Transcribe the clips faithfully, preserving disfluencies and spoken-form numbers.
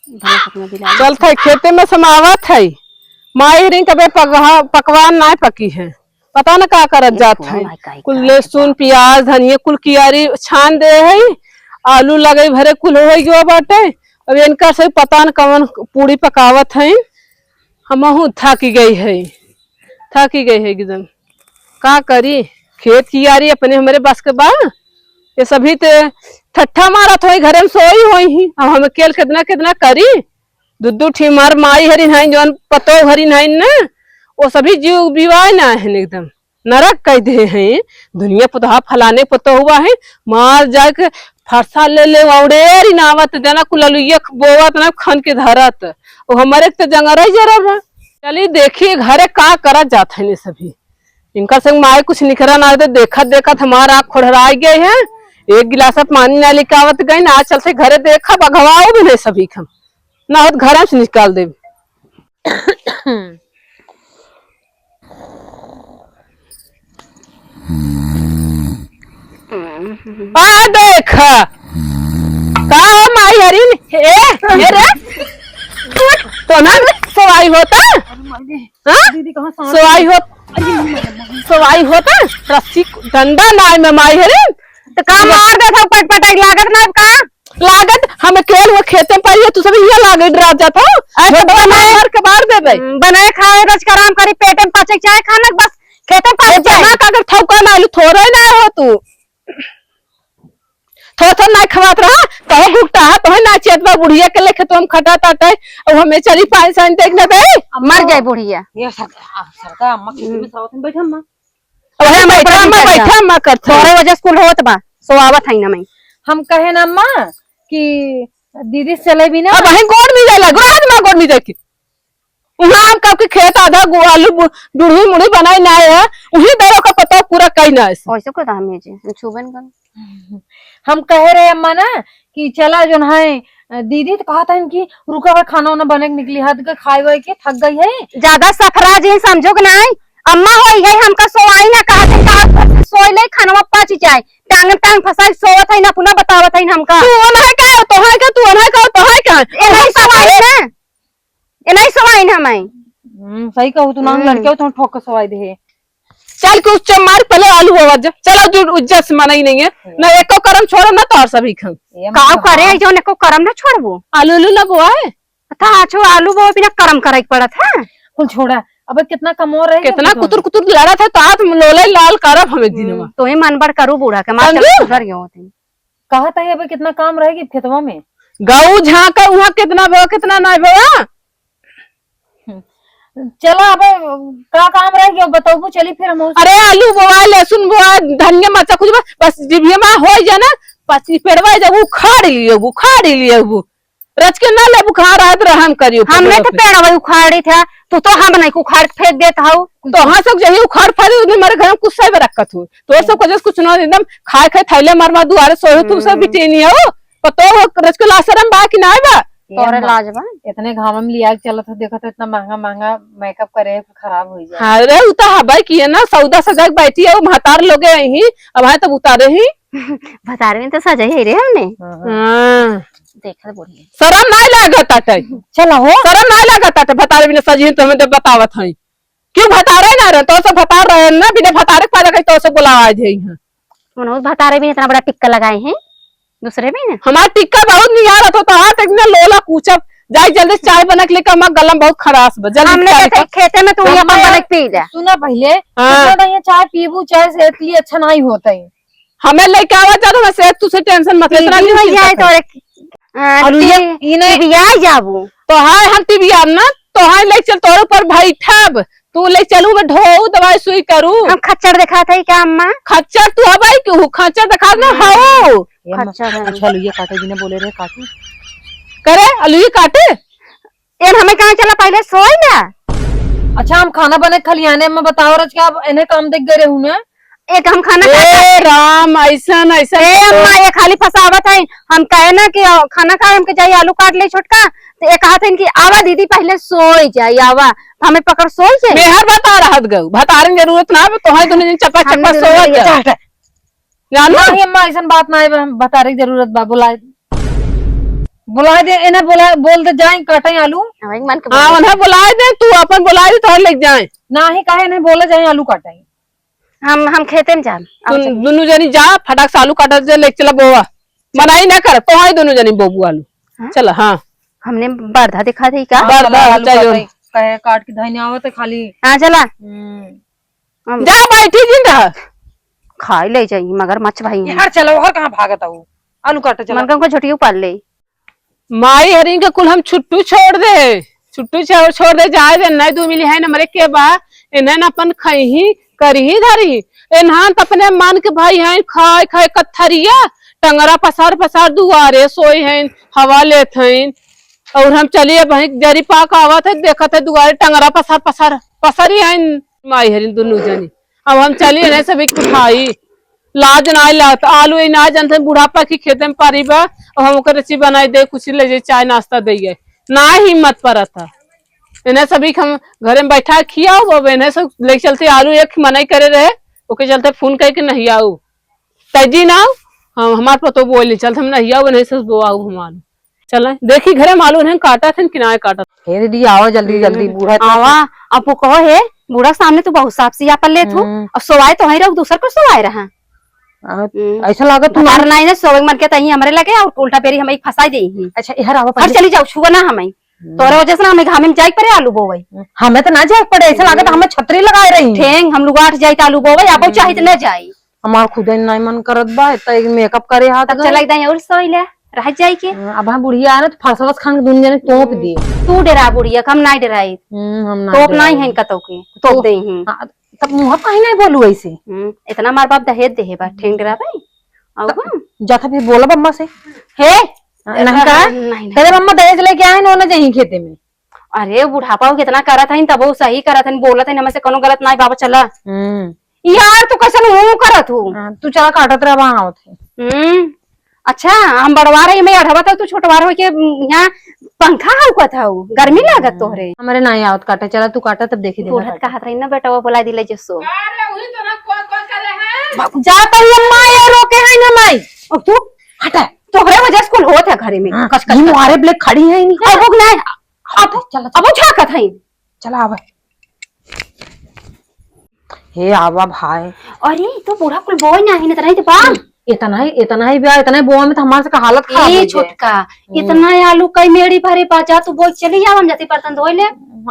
भला सपना दिला। चलत है खेते में समावत है, माई हरिन कबे पकवा-, पकवान नाय पकी है, पता न का करत जात है। कुल लहसुन, प्याज, धनिया कुल कियारी छान दे है, आलू लगई भरे कुल होइ गयो बाटे। अब इनका से पता न कवन पूड़ी पकावत है, हमहू थाकी गई है, थाकी गई है एकदम। का करी, खेत कियारी अपने हमरे बस के बा, ये सभी ते ठट्ठा मारत होई, घरे में सोई होई ही। अब हम अकेल कितना कितना करी, दू दू ठी मार माई हरिन हइन, जौन पतोह हरिन हइन न, वो सभी जीव बिवाए ना हइन, एकदम नरक कइ दे हैं। दुनिया पुतहा फलाने पतोह हुआ है, मार जाके फरसा ले ले औड़ेरी नावत, जना कुल अलुइया बोवत ना खन के धरत, वो हमरे के तो जंगरा ही जरब है। चली देखी घरे का करत जात है ने सभी। इनका संग माई कुछ निकरा ना दे, देखत देखत हमार आँख खोड़राइ गए हैं। एक गिलास पानी ना लेके आवत गई ना, आज चलते घरे देखा बघवाओ भी नहीं सभी खम ना होत घर से निकाल देब। आ देख, का हो माई हरिन, ए, ए रे, तो ना सोवाई होता? हाँ? दीदी, कहाँ सांप? सोवाई होत, सोवाई होता? रस्सी डंडा नाय में माई हरिन। तो का मार दे सब पटपटाई लागत ना का? लागत हम अकेल वो खेते में पाई है, तू सब इहे लागे डरा जात हो। अरे तो बनाए घर के बाहर दे दे। हम्म, बनाए खाए, रोज का आराम करी, पेट में पचे चाहे खाना बस खेते में पचे चाहे। ना का अगर थौका ना आलू थोड़ा ही ना हो तू। थो थो ना खवात रहा, कहो घुकटा है, तोहे ना चेत बा बुढ़िया के लेके तो हम खटा ताटे, अब हमें चली पाँच साइन देख ना दे। मर जाए बुढ़िया। ये सरका, सरका अम्मा खेत में सावत में बैठा अम्मा। अरे अरे बैठा, बैठा, अम्मा, बैठा। बैठा, अम्मा, करत हई। तोहरे वजह से कुल होत बा, सोआवत हई ना मैं। हम कहे ना अम्मा कि दीदी से चले भी ना। अब वहीं गोड़ में जाए लागो, आज माँ गोड़ में जाए के। वहाँ हम कब के खेत आधा गो-, आलू बु-, डुढ़ी मुढ़ी बनाई ना आए है, वहीं दरो का पता पूरा कई ना ऐसे। ऐसे को तो हम ये जी, हम छुबे न कर। हम कहे रहे अम्मा ना कि चला जोन है, दीदी तो कहत हन कि रुका भाई, खाना वाना बने के निकली, हद के खाए वाए के थक गई है। ज्यादा सफरा जी समझो कि नहीं, अम्मा होई है, हमका सोवाई ना कहत है, कहा सोई ले, खाना पच जाए, टांग टांग फसाई सोवत है ना, पुनः बतावत है हमका। तू ओन है का, तो है का, तू ओन है का, तो है का? ए, नहीं सोवाई ना, ए, नहीं सोवाई ना मैं। हम्म, सही कहू तू, नाम हम्म। लड़के हो, तुम ठोक के सोवाई दे। चल के उच्चा मार, पहले आलू बोवा जा। चल, आज उज्जत से मना ही नहीं है। ना एको करम छोड़ो, ना तोर सभी खम। ए, का मतलब करे, हाँ। जो एको करम ना छोड़बो। आलू, आलू ना बोआए। था, अच्छो आलू बोए बिना करम करे के पड़त है। कुल छोड़ा। अब कितना कमो रहे, कितना कुतुर कुतुर लड़त है, तो आज लोले लाल करब हमें दिनवा। हम्म, तो ही मन बड़ करू बूढ़ा के, मार समझू? चल सुधर गयो होते। कहत है, अबे कितना काम रहेगी खेतवा में। गऊ झांका उहाँ कितना भवा, कितना ना भवा। हम्म। चला, अबे का काम रहेगी, अब बताऊ, चली फिर हम उस अरे, आलू बोआ, लहसुन बोआ, धनिया, मरचा, कुछ बा-, बस जिभिया में हो जाए ना, बस ई पेड़वा जब उखाड़ लिए, उखाड़ लिए, रच के ना लेबू, कहाँ रहत रहम करियो हमने पतोह तो पे। पेड़वा उखाड़ी था, तू तो हम नहीं उखाड़ के फेंक देत हऊ। तो हाँ, सब जही उखाड़ फाड़ दे, उन्हें हमारे घर में कुछ से रखत हो। तो सब कुछ, कुछ ना, एकदम खाए खाए थैले मार मार दुआरे सोए, तू सब हम्म। बिटेनी हो। पतोह रच के लाज शरम बा कि ना बा? तोरे लाज बा? इतने घाम में लिया के चलत हो, देखत हो, इतना महंगा महंगा मेकअप करे, खराब हो जाए। हाँ रे, उ तो हबे किए ना, सौदा सजा के बैठी है, वो महतार लोगे यहीं, अब है तब उतारे ही। भतारे में तो सजा ही रे हमने। हाँ। देखत बुढ़िया। शरम नाय लागत आटे। चला हो। शरम नाय लागत आटे, भतारे बिना सजी तो हमें बतावत हई। क्यों भतारे ना रहे, तो सब भतार रहे ना, बिना भतारे के पैदा करी तो सब बुलावा दे हैं। उन्होंने भतारे भी इतना बड़ा टिक्का लगाए हैं, दूसरे भी ना। हमार टिक्का बहुत निहारत होता है, तो इतना लोला कूचब, जाई जल्दी चाय बना के लेकर, हमार गला में बहुत खराश बा, जल्दी हमने चाय कहते का। खेते में तू ही अपन अम्मा, बना के पी जा। सुना पहले, हाँ। सुना नहीं है, चाय पीबू, चाय सेहत के लिए अच्छा नहीं होता है। हमें लेके आवा जा, तो हमें सेहत तुझसे टेंशन मत ले, इतना टीवी नहीं हो जाए चिंता तो कर। एक, अ, और ये, टी-, इन्हें टीवी आ जाबू। तो हाय हम टीवी आम ना, तो हाय ले चल तोरे ऊपर बैठब, तू ले चलू मैं ढोऊ दवाई सुई करू। हम खच्चर दिखात है क्या अम्मा? खच्चर तू हबाई क्यों? खच्चर दिखात ना हम्म। हऊ। ये अम्मा, खच्चर है। अच्छा, अलुइया काटे बिना बोले रहे, काटू। करे, अलुइया काटे? यार, हमें कहाँ चला, पहले सोई ना। अच्छा, हम खाना बने खलियाने में बताओ, रच के अब इन्हें काम देख गए रहू ना। एक हम खाना ए, खा राम, ऐसन, ऐसन ए, तो अम्मा, ये खाली फंसावत है। हम कहे ना कि, अ, खाना खाए, हमके जाई आलू काट ले छोटका, तो ये कहत है कि आवा दीदी, पहले सोई जाई, आवा, हमें पकड़ सोई जाई। मेहर बता रहत गऊ, भतारन जरूरत ना, अब तोहार दोनों जन चपा हमें चपा जरूरत सोवत नहीं है। जा। जानू? नहीं अम्मा, ऐसन बात ना है, हम भतारे की जरूरत बा, बोला। बुलाइ दे, इन्हें बोला, बोल दे, जाए काटे आलू। हाँ, वही मन के हाँ, बोले। उन्हें बुलाइ दे, तू अपन बुलाइ दे, तोहर लेके जाए। नाही, काहे इन्हें बोले, जाए आलू काटे। हम, हम खेते में जाम। आओ तुम चल। दुनू जनी जा, फटाक से आलू काटत जा, लेके चला बोवा। मनाई ना कर, तोहाई दुनू जनी बोबू आलू। हाँ? चला, हाँ। हमने बरधा दिखा दे का? बरधा, आलू चल काटे, जोन। कहे काट के धइने आवत है खाली। हाँ, चला। हम्म। हम जा, बैठी जिन रह। खाई ले जाई, मगरमच्छ भाई हैं। यार, चलो, और कहाँ भागत हऊ? आलू काटे चलो। मन का उनको झोटियो पाल ले। माई हरिन के कुल हम छुट्टू छोड़ दे, छुट्टू छोड़, छोड़ दे, जाए दे, नहीं दू मिली है न मरे के बा, इन्हें न अपन खइही, करिही, धरिही। इन्हान त अपने मन के भाई हैं, खाए, खाए कत्थरिया, टंगरा पसार, पसार दुआरे सोए हैं, हवा लेत हैं। और हम चलिए भाई जरी पाक आवत है, देखत है दुआरे टंगरा पसार, पसार, पसरी हैं। माई हरिन दुनू जनी। अब हम चली इन्हें सभी उठाई। लाज ना लागत। आलू ही ना जानते बुढ़ापा की खेते में पारी बा। अब हम ओकर रेसिपी बनाई दे, कुछ ले जाए, चाय नाश्ता दे। ना हिम्मत परत है। इन्हें सभी हम घरे में बैठा खियाओ, अब इन्हें सब लेके चलते आलू एक मनई करे रहे, ओके चलते फोन करके नहीं आओ। तैजी ना आओ, हम, हमार पतो बोल नहीं चलते, हम नहीं आओ, इन्हें सब बोआओ हम आलू। चले, देखी घरे में आलू उन्हें काटा थे कि ना काटा। हे दीदी, आवा जल्दी, जल्दी, हम्म, बूढ़ा इतना आवा, अब वो कहो, "हे, बूढ़ा के सामने तू बहुत साफ सियापन लेत हूँ, हम्म। अब सोवाए तो वहीं रहो, दूसर को सोवाए रहा।" आ, हम्म। ऐसा लागत तू भतार ना नहीं ना सोवे मन के तहीं हमरे लगे और उल्टा पेरी हमें फंसाई दे ही। अच्छा, इहर आवा हर पहले। चली जाओ, छुआ ना हमें। हम्म। तोरे वजह से ना हमें घामे में जाए पड़े आलू बोवे। हमें तो ना जाए पड़े, ऐसा लागत हम्म। हमें छतरी लगाए रही। ठेंग, हम लुगाट जाए तो आलू बोवे, अब हम्म। चाहे तो ना जाए। हमार खुदे नाई मन करत बा, त एक मेकअप करे हाथ तब गए। चला एकदम और सोई ले, रह जाई के। हाँ, अब हम बुढ़िया आ ना, तो फरसवा से खान के दुनिया ने तोप हम्म। दी। तू डरा बुढ़िया, हम नाई डराई। हम्म, हम नाई तोप नाई डराई। हैं कतौ के, तोप तो दे हैं। हाँ, तब मुँह काहे नाई बोलू ऐसे? हम्म, इतना मार बाप दहेज देहे बा, ठेंग डरा भाई। आऊ तब का? जाता फिर बोला बम्मा से। हे? हाँ, नहीं कहा? नहीं, नहीं। तेरे मम्मा दहेज लेके आए ना, ना जहीं खेते में। अरे, बुढ़ापा हो कितना करत हइन, तब वो सही करत हइन, बोलत हइन, हमसे कोनो गलत नाई बाबा, चला। हम्म। यार, तू कैसन मुंह करत हूँ? हाँ, तू चला काटत रह, वहाँ आवत है। हम्म। अच्छा, हम बड़वार है, मैं अढ़वा था, तू छोटवार हो के, यहाँ पंखा हौकत हऊ, गर्मी लागत हम्म। तोहरे। हमरे नाई आवत काटे, चला तू काटा तब देखी देखा बूढ़त काटा। कहत रही ना बेटा, वो बुला दिले जे सो। अरे, वही तो ना कॉल, कॉल करे हैं। जा तो ये माई रोके है ना माई। अब तू हटा, तोहरे वजह से कुल होत है घरे में। हाँ, कस, कस, ये कस। मुहारे ब्लेक खड़ी है इनकी। अब वो नहीं, अब, चला, अब वो झाँकत है। चला आवा। हे आवा भाई। अरे, तो बूढ़ा कुल बोए ना ही, इतना ही तो बा। इतना ही, इतना ही बा, इतना ही बोआ में तो हमार से का हालत खराब ए, हो जाए। छोटका, हम्म। इतना आलू कई मेड़ी भरे बा, जा तू बोल चली जा, हम जाती बर्तन धोए ले।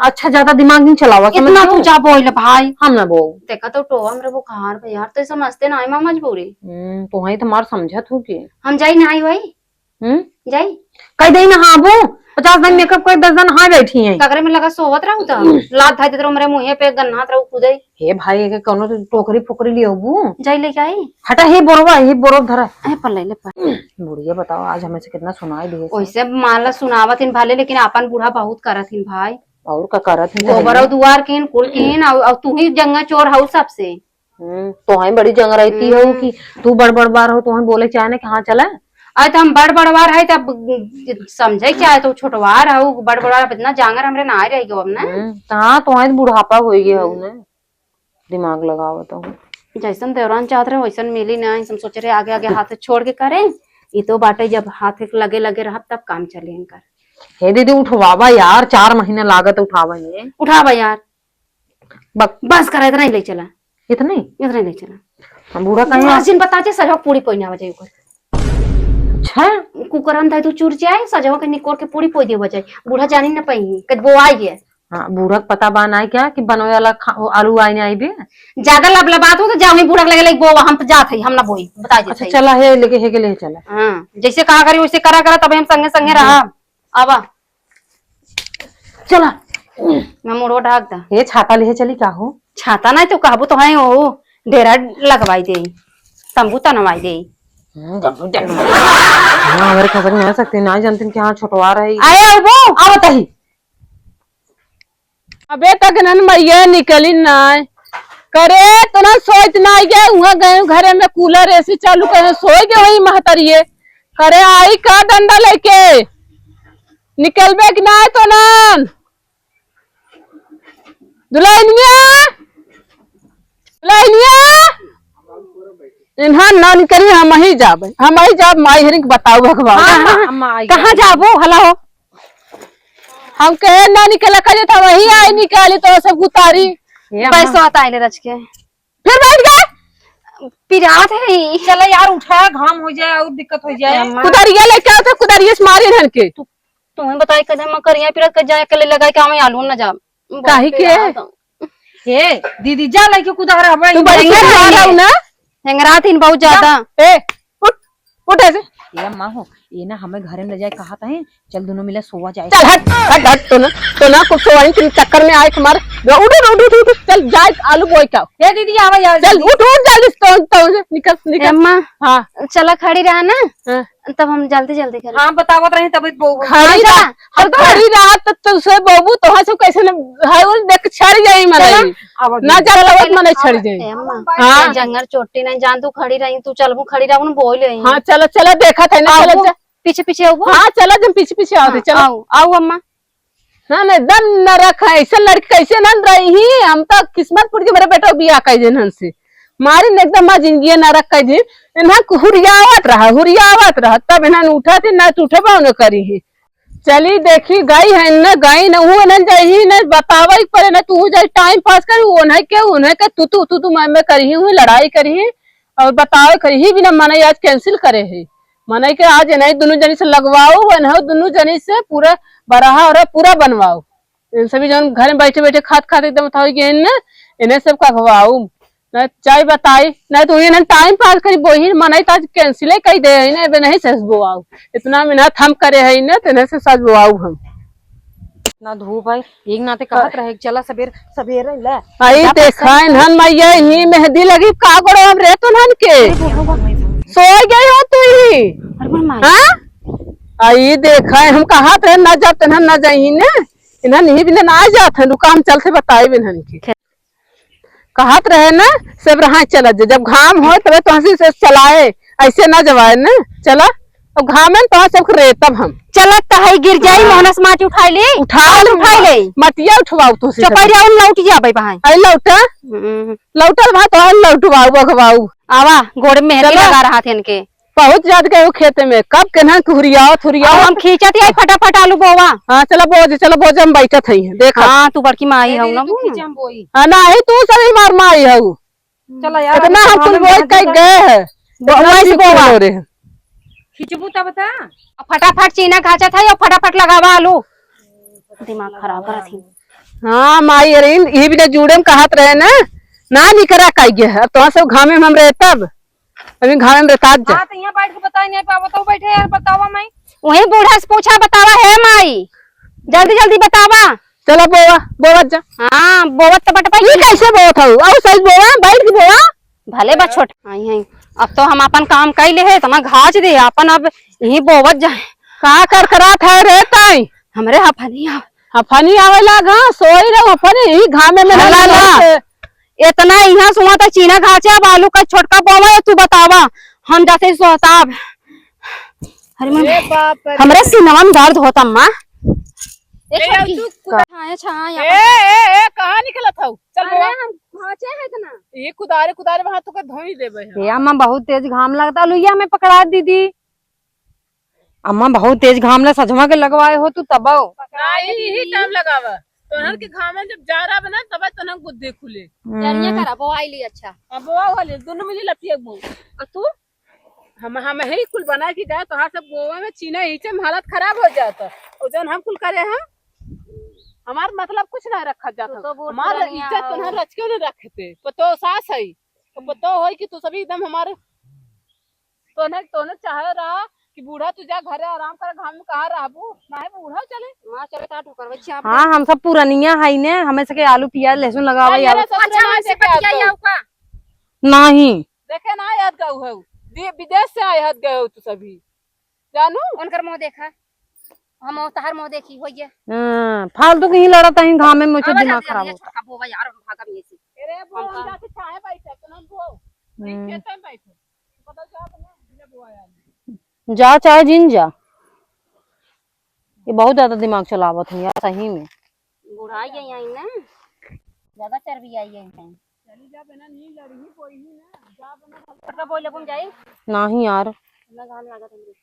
अच्छा, ज्यादा दिमाग नहीं चलावा, इतना समझ तू लो। जा बोल भाई। हम ना बोल। देखा तो टोवा हमरे बुखार बा यार, तो समझते ना है माँ मजबूरी। हम्म, तो वही तो मार समझत हो के। हम जाई नहाई वही। हम्म? जाई। कई दिन नहाबू, पचास दिन मेकअप कर, दस दिन नहा बैठी हैं। ककरे में लगा सोवत रहू त, लात धाई देत रहू हमरे मुँहे पे, गन्हात रहू कूदे। हे भाई, एके कौनो तो टोकरी फोकरी लियोबू। जाई लेके आई। हटा, हे बोरवा, हे बोरवा धरा। ए, पल्ले ले पर। बुढ़िया बताओ, आज हमें से कितना सुनाई दिए से। ओइसे माला सुनावत हिन भाले, लेकिन आपन बूढ़ा बहुत करत हिन भाई। और का करत हिन गोबर भैया? और दुआर किन, कुल किन, और, और तू ही जंगा चोर हऊ सबसे। हम्म, तोहई बड़ी जंगराइती हो हम्म। कि तू बड़ बड़ बार हो, तोहई बोले चाहे ना कि हाँ चला। अरे तो हम बड़ बड़ बार है, तब समझे क्या है, तो छोटवार हो, बड़ बड़ बार अब इतना जांगर हमरे ना रह गयो अब ना। हम्म, तो हाँ, तोहई तो बुढ़ापा हो गया हो हम्म। ना, दिमाग लगावत हो। जैसन देवरान चाहत रहे वैसन मिली ना, हम सोचे रहे आगे आगे हाथ छोड़ के करे, ई तो बाटे जब हाथ के लगे लगे रहब तब काम चले इनकर। हे दीदी, उठवावा यार, चार महीना लागत उठावे में। उठावा यार। बक- बस करा, इतना ही ले चला। इतने? इतना ही ले चला। हम बूढ़ा कहीं बूढ़ा आ- जिन बता जे, सजवा पूरी पइना बजाई ओकर। अच्छा? कुकर हम धाई तू चूर जाए, सजवा के निकोर के पूरी पोई दे बजाई। बूढ़ा जानी न पाई, कद वो आई है। हाँ, बूढ़ा के पता बा ना क्या कि बनवे वाला खा-, वो आलू आई ना आई बे? ज्यादा लबलबात हो तो जाओ, ही बूढ़ा के लगे, लगे, "बोवा, हम तो जात हई, हम ना बोई, बता देत अच्छा, हई।" चला, हे लेके, हे के ले चला। हाँ, जैसे कहा करी, वैसे करा, करा, तबे हम संगे, संगे हम्म। रहा। आवा। चला। मैं मुड़वा ढाक दा। ये छाता लेहे चली का हो? छाता नहीं तो कहबू तो है हो, डेरा लगवाई दे, तंबू तनवाई दे। हम्म, तंबू तनवाई। हाँ, हमारे खसक नहीं आ सकते, ना जानते कि हाँ, छोटवा रही। आए, आए, वो। आ बताही। अबे तक नन मैया निकली नाय। करे, तो ना सोच ना गए, वहाँ गए घरे में कूलर, एसी चालू करे, सोए गए वही महतरिये। करे, आई का डंडा लेके? निकलबे कि नाय तो नन? दुल्हनिया, दुल्हनिया, इन्हां ना निकरी, हमहीं जाबे, हमहीं जाब, माई हरिन के बताऊ भगवान। हाँ, हाँ, हाँ, अम्मा आई कहाँ गई। जाबो? हला हो। हम कहे ना निकला करिए, तो वही आई निकाली तो सब उतारी। ये अम्मा। पैसा आता है ले रच के। फिर बैठ गए। पिरात है। चला यार, उठा, घाम हो जाए और दिक्कत हो जाए। अम्मा। कुदारिया लेके आओ तो कुदारिया से मारी इन्हन के। तू, तुम्हें बताई कदम करिया पिरात कर जाए, अकेले लगाई के हमें आलू न जा। काहे के? पिरात। हे, दीदी, जा लइके कुदार हबे। तू बड़ी हेंगरा कुदार हऊ ना? हेंगरात हिन बहुत ज्यादा। ए, उठ, उठ ऐसे। ए अम्मा हो, ये ना हमें घरे में ले जाए कहा था, चल दोनों मिले सोवा जाए। चल हट, हट, हट, तो ना, तो ना कुछ सोवा, इन चक्कर में आए हमार। उठ, उठ, उठ, उठ, उठ, चल जाए आलू बोए का। ए दीदी, आवा यार चल, जल्दी। उठ, उठ, जल्दी, तो, तो, निकल, निकल। ए अम्मा, हाँ। चला खड़ी रहा ना। हाँ। तब हम जल्दी जल्दी करें। हाँ, बतावत रही तब वो खड़ी हाँ, रहा, चला। हम खड़ी रहा तो तुझसे बाबू तोहार से कैसे न, हाय, वो देख छड़ जाई मनई। चला। अब ना जा चला तवत पहले मनई छड़ आवा। जाई। ए अम्मा, हाँ। ए जंगर चोटी नहीं जान, तू खड़ी रही, तू चलबू खड़ी रहू न बोल रही। हाँ, चला, चला, देखा था ना, चला आऊ, जा। पीछे पीछे आऊ। हाँ, चला, जब पीछे पीछे आओ, हाँ, चला। आऊ, आऊ अम्मा। ना, ना, एकदम नरक है, ऐसे लड़की कैसे ना रही ही, हम तो किस्मत फूट के मेरे बेटा बियाह कर देन हमसे। मारी ने एकदम माँ जिंदगी नरक कर दी। इन्हें हुरियावत रहा, हुरियावत रहा, तब इन्हें उठा थे, ना तो उठबा न करी ही। चली देखी, गई है न, गई न, वो न जाई न, बतावे के पड़े न, तू जाई टाइम पास करी, उन्हें के, उन्हें के, तू, तू, तू, तू, मैं, मैं करी ही, लड़ाई करी ही, और बतावे करी ही बिना मनई आज कैंसिल करे है। मनई के आज इन्हें दोनों जनी से लगवाओ, इन्हें दोनों जनी से पूरा बराहा और पूरा बनवाओ। इन सभी जन घर में बैठे बैठे खात खात एकदम था गए न, इन्हें सब का खवाऊ। न चाय बताई, नहीं तो इन्हें टाइम पास करी, बोही मनई तो आज कैंसिल कर दे है ना, अबे नहीं सस बोआऊ। इतना मेहनत हम करे है ना, तो इन्हें से सस बोआऊ हम। इतना धूप है, एक नाते कहत रहे, चला सबेर, सबेरे ले। आई जा देखा पास इन्हन मैया, ही मेहंदी लगी का गोड़ो हम रे तुन्हन के। अरे बाबा। सो गए हो तू ही। अरे माई। हाँ? आई देखा हम कहत रहे ना जाते ना, ना जाई ने। इन्हन ही बिना ना जात है, रुका हम चलते बताए इन्हन के। कहत रहे ना, सब रहा चलत जे, जब घाम होए तबे तो हंसी से चलाए, ऐसे ना जवाए ना, चला। अब घामे में तो सबके रेतब हम। चलत तो है, गिर जाई, हाँ। मोहनस माटी उठाई ले, उठा और ले, उठाई ले। मटिया उठवाऊ तो से चपैरिया उन लौट जाबे बहाई। आई लौटा? हम्म। लौटल बा तो लौटवाऊ, बघवाऊ। आवा, गोड़ में मेहंदी चला। लगा रहा थे इनके। पहुँच जात गए हो खेते में, कब केन्हन के हुरियावत, हुरियावत। अब हम खींचत ही आई फटाफट आलू बोवा। हाँ, चला बोझ, चला बोझ, हम बैठत हई, देखा। हाँ, तू बड़की माई ए हऊ दीदी, ना तू बू। खींचे, हम बोई। हाँ, नाही, तू सही मार माई हऊ। चला यार, इतना अभी हम कुल बोझ कई गए हैं। बोवा इतना ही कुल बोवा। हो रहे हैं। खींचबू तब ता। अब फटाफट चीना घाचा था, या फटाफट लगावा आलू। दिमाग खराब करत ही। हाँ, माई, अरे, इन, ये भी ना जूड़े में कहत रहे ना, ना निकरा काई गए। अब तो सब घामे में हम रहे तब। अभी घामे में रहता जा। हाँ, तो यहाँ बैठ के बताई नहीं पावा, तो बैठे यार, बतावा माई। वही बूढ़ा से पूछा, बतावा है माई, जल्दी जल्दी बतावा। चला बोवा, बोवा जा। हाँ, बोवत तो बटपाई। ये कैसे बोवत हऊ? आऊ सही बोवा, बैठ के बोवा। भले बा छोट आई हैं। अब तो हम अपन काम कई ले है, इतना घाच दे, अपन अब यही बोवत जाए। का कर करात है रे ताई? हमरे हफनी आवे। हफनी आवे लाग, हाँ, सोई रहो हफनी, यही घामे में हल्ला ना ना। इतना यहाँ सुआ था चीना घाचे, अब आलू का छोटका बोवा है, तू बतावा, हम जाते सोताब। अरे मम्मी, अरे बाप रे। हमरे सीनवा में दर्द होता, अम्मा। ए, ए, छोटकी। तू कुदा-, हाँ, अच्छा, हाँ, ए, यहाँ पर। ए, ए, कहाँ निकलत हऊ? चल अरे, बोवा। हम घाचे है इतना। ये कुदारे, कुदारे वहाँ तो के धोई देबे हम। ए, अम्मा, बहुत तेज घाम लगता, लुइया में पकड़ा दीदी। अम्मा, बहुत तेज घाम ला, सजवा के लगवाए हो तू तबो। नहीं, यही टाइम लगावा। तोहर के घाम में जब जा रहा बना, तब तोहर गुद्दे खुले। हम्म। जरिया करा, बोआई ली, अच्छा। अब बोआ वाले, दोनों मिली लपिया बो। और तू? हम, हम ही कुल बना के गए, तोहार सब गोवा में चीना ईचे में हालत खराब हो जाता। और जौन हम कुल करे हैं, हमार मतलब कुछ ना रखा जाता। तू तो बूढ़ हमार पुरानिया इज्जत हो। तोहर रच के ना रखते। पतो सास है, तो पतो होई कि तू सभी एकदम हमारे तोने, तोने चाहे रहा कि बूढ़ा तू जा घरे आराम कर, घाम में कहाँ रहबू? नाहीं बूढ़ा चले। माँ चले ता ठोकर बच्चा आप हाँ, हम सब पुरनिया है ने, हमें सके आलू, पियाज, लहसुन लगावे अरे यार। ससुर अच्छा, ना हमसे देखे बतिया आपको। आओ का? नहीं। देखे ना याद गाऊ है। दे-, विदेश से आए हत गए हो तू सभी। जानू? उनकर मुँह देखा। हम तहार मुँह देखी होइए। हाँ, फालतू के ही लड़त है, घामे में मुझे अब दिमाग जल्दी खराब जल्दी होता। छोटका बोवा यार, हम भागब ये से। अरे वो हम हम का जाके चाहे बैठे, तो हम वो। नहीं हम्म। खेते में बैठे। जा चाहे जिन जा, ये बहुत ज्यादा दिमाग चलावत है यार सही में। बुढ़ाई है यहीं ना, ज्यादा चर्बी आई है यहीं। नहीं यार,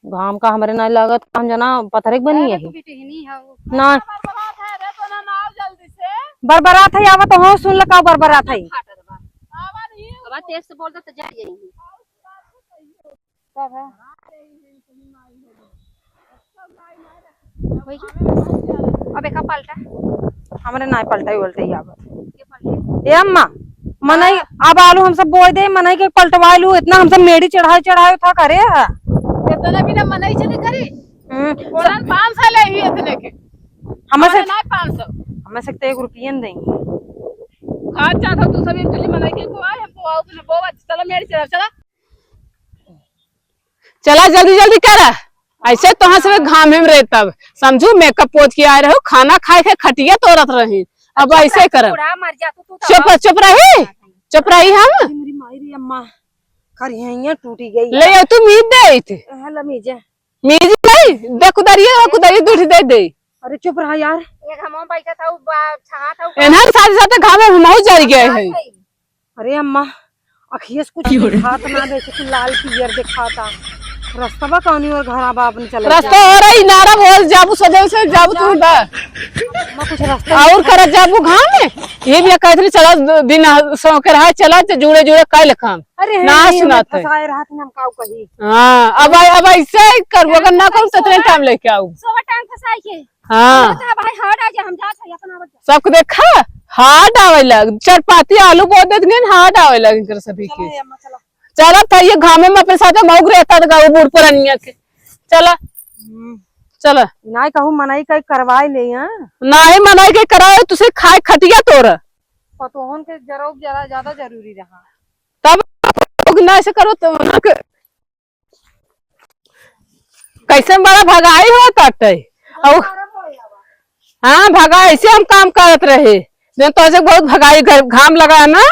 घाम का हमरे नाहीं लागत, हम जना पथरे के बनी है। ना। बरबरात है, आवत हो, सुन ल का बरबरात है। अब तेज से बोल दे तो जर जाएंगे। अब एका पलटा। हमरे नाहीं पलटाई उलटाई आवत। ए अम्मा, मनई, हाँ। अब आलू हम सब बोए दे, मनई के पलटवाए लू, इतना हम सब मेड़ी चढ़ाए चढ़ाए था करे है। इतना बिना मनई से नहीं करी। हम्म, बोलन पाँच सौ ले ही इतने के। हमें से हमारे ना पाँच सौ। हमें से तो एक रुपया न देंगे। खा चाहता तू सब एक तुझे मनई के को आए, हम बोआ उतने बोआ, चला मेड़ी चढ़ा, चला। चला जल्दी जल्दी कर, ऐसे तोहाँ से घाम में रहे तब समझू, मेकअप पोत के आए रहो, खाना खाए के खटिया तोरत रही, अब ऐसे कर। चुप चुप रही, चुप रही हम। मेरी माई रे अम्मा, खरिहैया टूटी गई। ले आ तू मीज दे इथे। हाँ, ला मीज। मीज नहीं, दे कुदारिये, कुदारिये दूठी दे दे। अरे चुप रहा यार। ये घाम में बैठा था, वो बा-, छहा था, वो एनहर साथ साथ घाम में हमहू जर गए हैं। अरे अम्मा, अखिए से कुछ दिखात ना, जैसे कि लाल पियर दिखाता। रस्तवा कौनी और घरा बा अपने चले रस्ता जाए। हो रही, नारा बोल, जाबू सजल से, जाबू तू बा। अम्मा, कुछ रस्ता और नहीं। करत जाबू घाम में, ये भी कहत रही, चला दो दिन सौ के रहा, चला तो जुड़े जुड़े कल काम। अरे ना हे, सुनात है। फंसाए रहत हम काऊ कही। हाँ, अब, अब ऐसे ही करबो, अगर ना करूँ तो इतने टाइम लेके आऊ। सोवा टांग फंसाई के। हाँ। तो भाई हार्ड आ जा, हम जात है अपन आवत जा। सबको देखा, हार्ड आवे लग, चार पाती आलू बोत देत गइन, हार्ड आवे लग इनकर सभी के। चलो ये अम्मा, चलो। चलत है ये घामे में अपने साथे मौग रहता था, वो बूढ़ पुरानिया के। चला। हम्म। चला। नाहीं कहूँ मनई का करवाए ले, हाँ? नाहीं मनई के कराए, तुसे खाए खटिया तोर। पतोहन के जरा, जरा ज्यादा जरूरी रहा। तब लोग ना ऐसे करो तो ना के, कैसे बड़ा भगाई हो ताटे। और हाँ, भगा, ऐसे हम काम करत रहे। जब तो ऐसे बहुत भगाई, घर घाम लगा ना,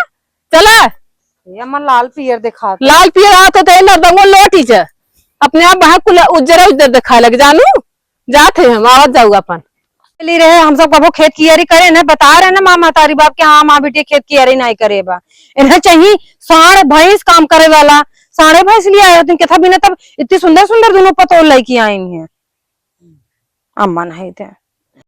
चला। ये अम्मा लाल पियर दिखात। लाल पियर आवत है तो ये नरदंगो लोटी जा। अपने आप वहाँ कुल उज्जर उज्जर दिखाए लग जानू। जात है हम, आवत जाऊ अपन। चली रहे, हम सब कबो खेत कियारी करे ना, बता रहे ना माँ महतारी बाप के, हाँ माँ बेटी खेत कियारी नाहीं करे बा। इन्हें चाहिए साँड़ भैंस काम करे वाला, साँड़े भैंस लिए आए तुम, कितना बिना तब इतनी सुंदर सुंदर दोनों पतोह लइके आई हैं। अम्मा नहीं थे।